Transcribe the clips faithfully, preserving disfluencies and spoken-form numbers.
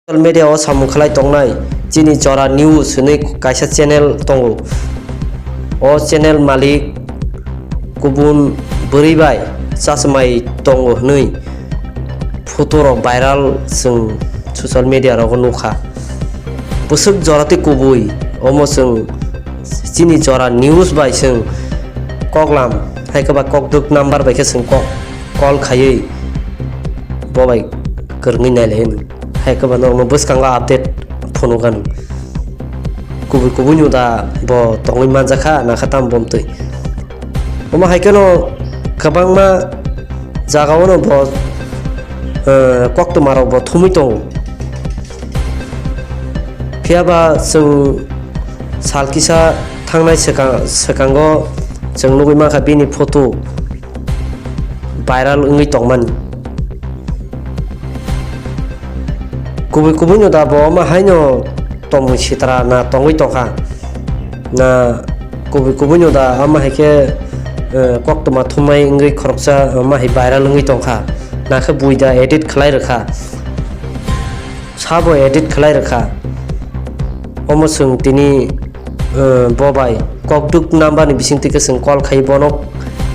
Social media o samung khlai tongnai chini Jora News hwnwi kaisa channel tongo. O channel malik kubun bwrwi bai chachmai tongo hwnwi photo rok viral chwng social media rogo nukha. Bwswk jora tei kubui omo chwng chini Jora News bai chwng koklam hai khe ba kokdwk number bai khe chwng kok call khaiwi bo bai kwrwngwi nailai hwnwi. Hai khe ba norokno bwskango update phunukha nwng. Kubui kubui no da bo tongwi manjakha, nakha tamo bomtwi. Omo hai kheno kwbangma jagao no bo, eh, koktwma rok bo thumwi tongo. Phiya ba chwng sal kisa thangnai swkang, swkango chwng nugwi mankha bini photo viral wngwi tongmani. Kubui kubui no da bo omo haino tongmung sitra na tongwi tongkha. Na kubui kubui no da omo hai khe, eh, koktwma thumnai wngwi khoroksa omo hai viral wngwi tongkha. Na khe bui da edit khlai rwkha. Sabo edit khlai rwkha. Omo chwng tini, eh, bo bai kokdwk number ni bisingtwi khe chwng call khai bono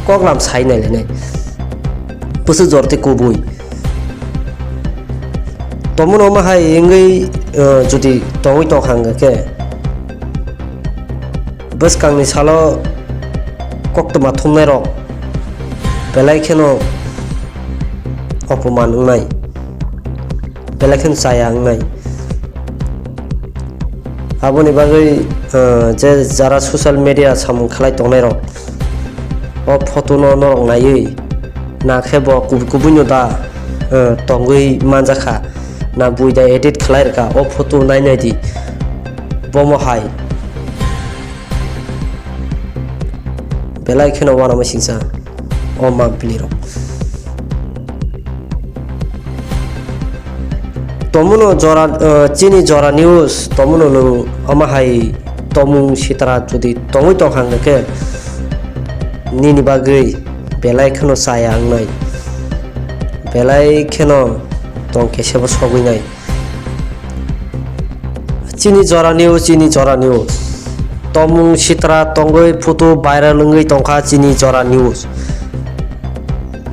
koklam sai nailainai. Bwswk jor tei kubui. Tomono omo hai wngwi, eh, jodi tongwi tongkha hwnkhe bwskangni salo koktwma thumnairok belai kheno opoman wngnai, belai kheno chaya wngnai. Aboni bagwi, eh, je jara social media samung khlai tongnairok, o photo no norok naiwi, na khe bo kubui kubui no da, eh, tongwi manjakha, na bui da edit khlai rwkha, o photo nai nai di, bomo hai. Belai kheno uanama singsa o mampli rok. Tomono jora, eh, chini Jora News, tomono nwng omo hai tomung sitra jodi tongwi tongkha hwnkhe nini bagwi belai kheno chaya wngnai, belai kheno tong kesebo sogwi nai. Chini Jora News, chini Jora News. Tomung sitra tongwi photo viral wngwi tongkha chini Jora News.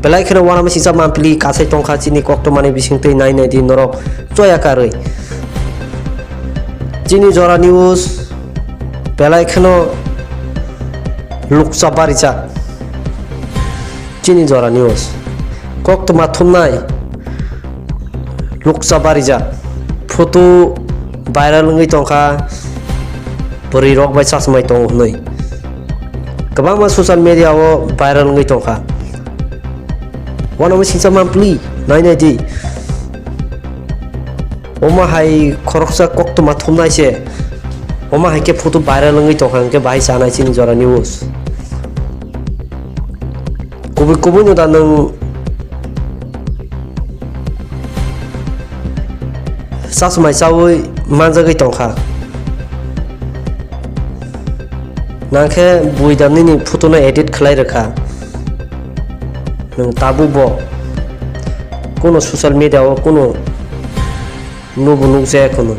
Belai kheno uanama singsa mampli kasai tongkha chini koktwmani bisingtwi nai nai di norok choya karwi. Chini Jora News belai kheno lukcha barijak. Chini Jora News. Koktwma thumnai lukcha barijak. Photo viral wngwi tongkha. Bwrwi rok bai chachmai tongo hwnwi. Kwbangma social media o viral wngwi tongkha. Uanama singsa mampli nai nai di. Omo hai khoroksa koktwma thumnai se. Omo hai khe photo viral wngwi tongkha hwnkhe bahai chanai chini Jora News. Kubui kubui no da nwng chachmai chawi manjagwi tongkha. Nangkhe bui da nini photo no edit khlai rwkha. Nwng tabuk bo kuno social media o kuno nubo nukjaya kuno.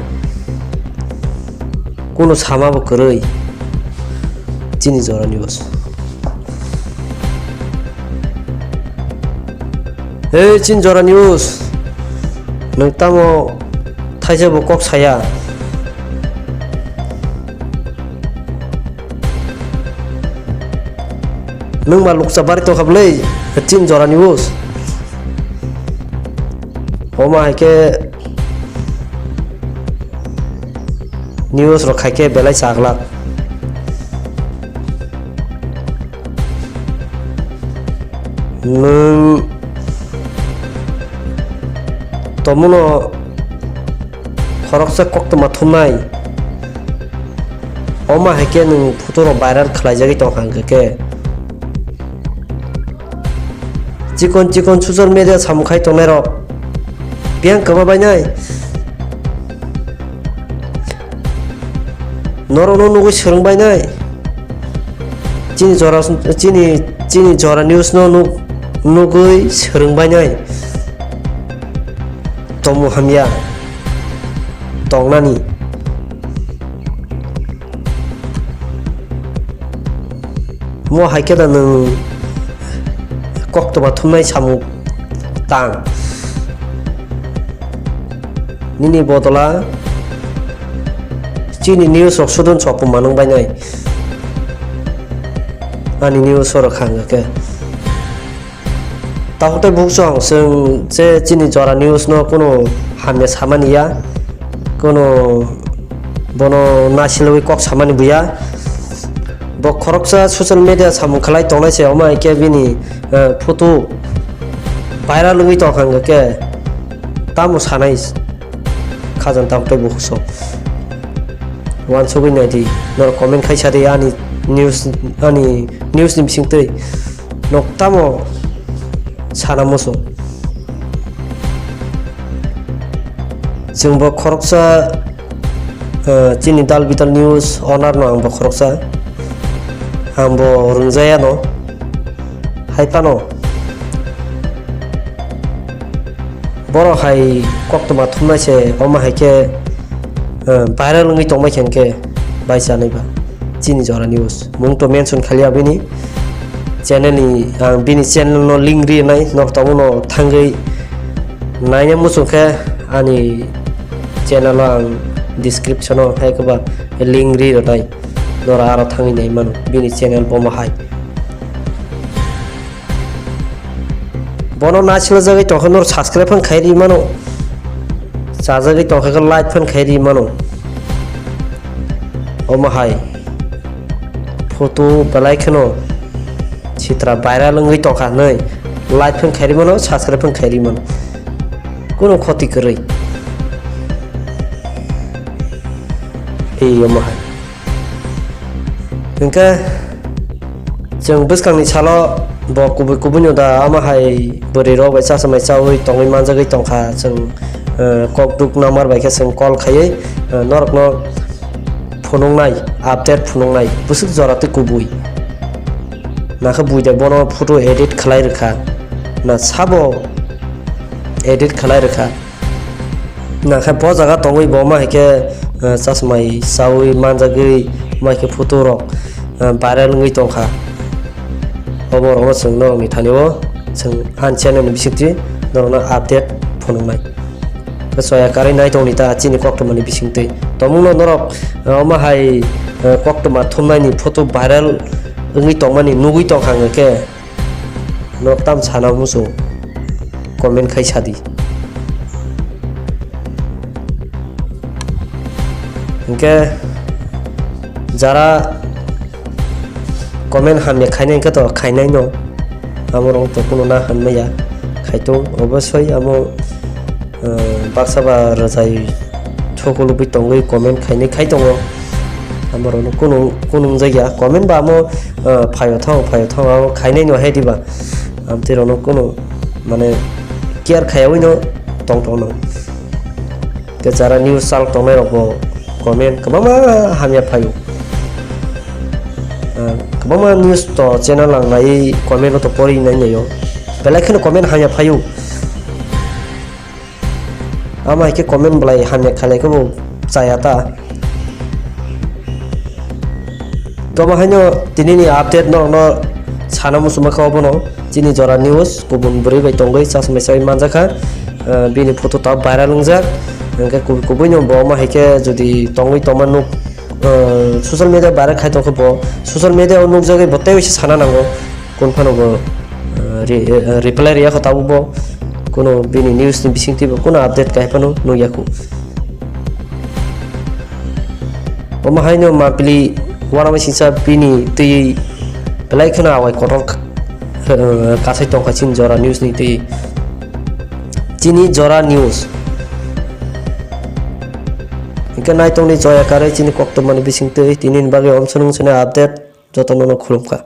Kuno sama bo kwrwi. Chini Jora News. Hey, chini Jora News. Nwng tamo thaisa bo kok saya. Nwng ma lukcha bari tongkha bwlai, chini Jora News. Omo hai khe news rok khai khe belai chaglak. Nwng tomono khoroksa koktwma thumnai. Omo hai khe nwng photo rok viral khlaijagwi tongkha hwnkhe khe. Chikon chikon social media samung khai tongnai rok biyang kwma bainai. Norokno nugwi swrwng bainai. Chini Jora, chini, chini Jora News no nuk-, nugwi swrwng bainai. Tomo hamya. tongnani. Mo hai khe da nwng koktwma thumnai samung tang. Nini bodola chini news rok sudun sopung manung bainai. Ani news rok khang khe. Tabuk tei buksong chwng je chini jora news no kunu hamya samani ya, kunu bono nasilwi kok samani buya. Bo khoroksa social media samung khlai tongnai se, omo hai khe bini, eh, photo viral wngwi tongkha, hwnkhe tamo sanai khajang tabuk tei buksong. Wansugwi naidi, norok comment khai sadi ani news, ani news ni bisingtwi. Nok tamo sana muchung. Chwngbo khoroksa, eh, chini Dal Bidal News owner no angbo khoroksa. Angbo rwngjaya no. Hai phano borok hai koktwma thumnai se, omo hai khe, eh, viral wngwi tongbai khe hwnkhe bai chanai ba. Chini jora news. Mung to mention khaliya bini channel ni, ang bini channel no link ri nai, nok tongo no thangwi naina muchung khe ani channel o ang description o hai khe ba link ri rwnai, nora aro thangwi nai mano bini channel bomo hai. Bono naisila jagwi tongkha, nor subscribe phan khai ri mano, chajagwi tongkha khe like phan khai ri mano. Omo hai photo belai kheno sitra viral wngwi tongkha hwnwi like phan khai ri mano, subscribe phan khai ri mano, kuno khoti kwrwi. Ei omo hai. Hwnkhe chwng bwskangni salo bo kubui kubui no da ama hai bwrwi rok bai chasa mai chaui tongwi manjagwi tongkha chwng, eh, kok duk number bai khe chwng call khaiwi, eh, norokno phunuknai, update phunuknai bwswk jora tei kubui. Nakhe buide bono photo edit khlai rwkha, na sabo edit khlai rwkha. Nakhe bo jaga tongwi bo ma hai khe, eh, chasmai chaui manjagwi ma hai khe photo rok, eh, viral wngwi tongkha. Obo rokno chwng norokni thani o chwng ani channel ni bisingtwi norokno update phunuknai. Khe soya karwi nai tongni ta chini koktwmani bisingtwi. Tongmungno norok, eh, omo hai, eh, koktwma thumnaini photo viral wngwi tongmani nugwi tongkha hwnkhe. Norok tam sana muchung comment khai sadi. Hwnkhe jara comment hamya khainai hwnkhe to khainai no, amo rok to kuno na hanmaya khaitung obosoi amo. Eh, baksa ba rwjai thukulugwi tongwi comment khainai khai tongo. Amo rokno kunung, kunung jakya comment ba amo, eh, phaio thang, phaio thang, amo khainai no hai diba. Amtwi rokno kunu mane care khaiyaui no tong tong nang. Tei jara news chal tongnai rok bo comment kwbangma hamya phaio. Ah, kwbangma news to channel ang nai comment to pori nai naio. Belai kheno comment hamya phaio. Ama hai khe comment belai hamya khalai khe bo chaya ta. Tobo haino tinini update norokno sana muchungma khe obono chini jora news kubun bwrwi bai tongwi chasmai chaui manjakha, eh, bini photo ta viral wngjak, hwnkhe kubui kubui no bo omo hai khe jodi tongwi tongma nuk, eh, social media viral khai tongkhe bo social media o nukjagwi bo teibo se sana nango. Kun phano bo, eh, re-, eh, reply riyakho tabuk bo. Kuno bini news ni bisingtwi bo kuno update kai phano nukya khu. Omo haino mapili uanama singsa bini twi belai kheno awai kotor k-, eh, kasai tongkha chini jora news ni twi. Chini jora news. Hingke nai tongni joya karwi chini koktwmani bisingtwi tini ni bagwi omsonung sene update. Jotono no khulumkha.